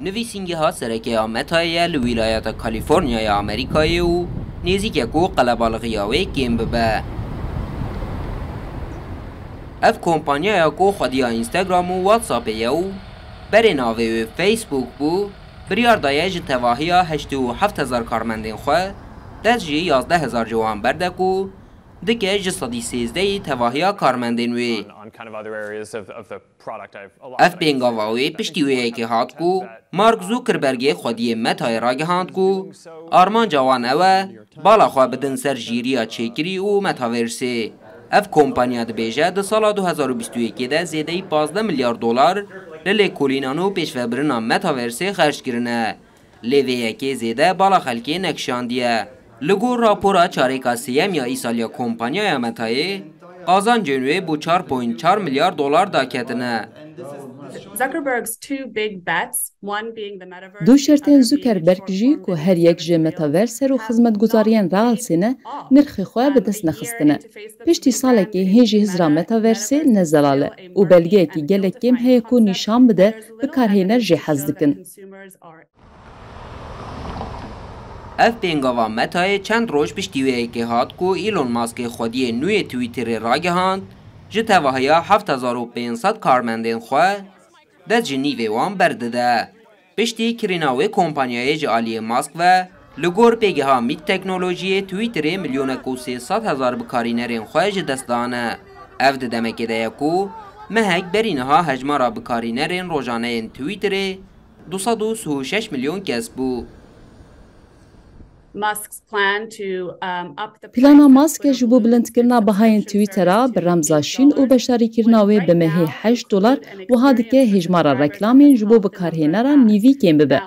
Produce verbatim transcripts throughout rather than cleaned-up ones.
Nivîsîngeha sereke ya Metayê ye li wîlayeta Kalîforniyaya Amerîkayê û nêzîk e ku qelebalixîya wê kêm bibe. Ev kompanyaya ku xwediya Instagram û WhatsAppê ye û berê navê wê Facebook bû, biryar daye ji tevahiya heştê û heft hezar karmendên xwe dest ji yazdeh hezar ji wan berde ku dike ji sedî sêzdehî tevahiya karmendên wê. Ev pêngava wê piştî wê yekê hat ku Mark Zuckerbergê xwediyê Metayê ragihand ku armanca wan ew e bala xwe bidin ser jîriya çêkirî û metaversê. Ev kompanya dibêje di sala du hezar û bîst û yekê de zêdeyî pazdeh milyar dolar li lêkolînan û pêşvebirina metaversê xerc kirine. Lê vê yekê zêde bala xelkê nekişandiye. Li gor rapora çarêka sêyem ya îsal ya kompanyaya Metayê, qazancên wê bo çar point çar milyar dolar daketine. Zuckerberg's two big bets, one being the metaverse, Du şertên Zuckerberg jî ku her yek ji metaverser û xizmetguzariyên realsê ne, nirxê xwe bi dest nexistine. Piştî salekê hê jî hizra metaversê ne zelal e û belgeyekî gelek kêm heye ku nîşan bide bikarhêner jê hez dikin. Ev pêngava Metayê çend roj piştî wê yekê hat ku Elon Muskê xwediyê nû yê Twitterê ragihand, ji tevahiya heft hezar û pênc sed karmendên xwe dest ji nîvê wan berdide. Piştî kirîna wê kompanyayê ji aliyê Musk ve, li gor pêgeha Mît Teknolojiyê Twitterê milyonek û sê sed hezar bikarînerên xwe ji dest dane. Ev di demekê de ye ku mehek berî niha hejmara bikarînerên rojaneyên Twitterê du sed û sî û şeş milyon kes bû. Musk's plan to um, up the Plana Musk ji bo bilindkirina bihayên Twittera bi remza şîn û beşdarîkirina wê bi mehê heşt dolar wiha dike hêjmara reklamên ji bo bikarhêneran nîvî kêm bibe.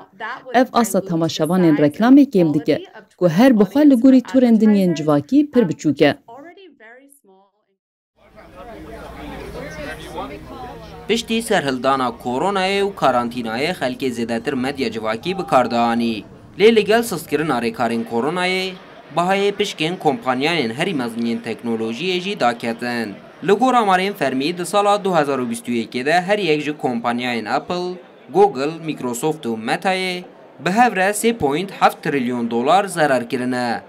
Ev asta temaşevanên reklamê kêm dike, ku her bi xwe li gorî torên din yên civakî pir biçûk e. Piştî serhildana koronayê û karantînayê xelkê zêdetir medya civakî bi kar dianî. Lê li gel sistkirina rêkarên koronayê, bahayê pişkên kompanyayên herî mezin yên teknolojiyê jî daketin. Li gor amarên fermî di sala du hezar û bîst û yekê de her yek ji kompanyayên Apple, Google, Microsoft û Metayê bi hev re sê point heft trilyon dolar zerar kirine.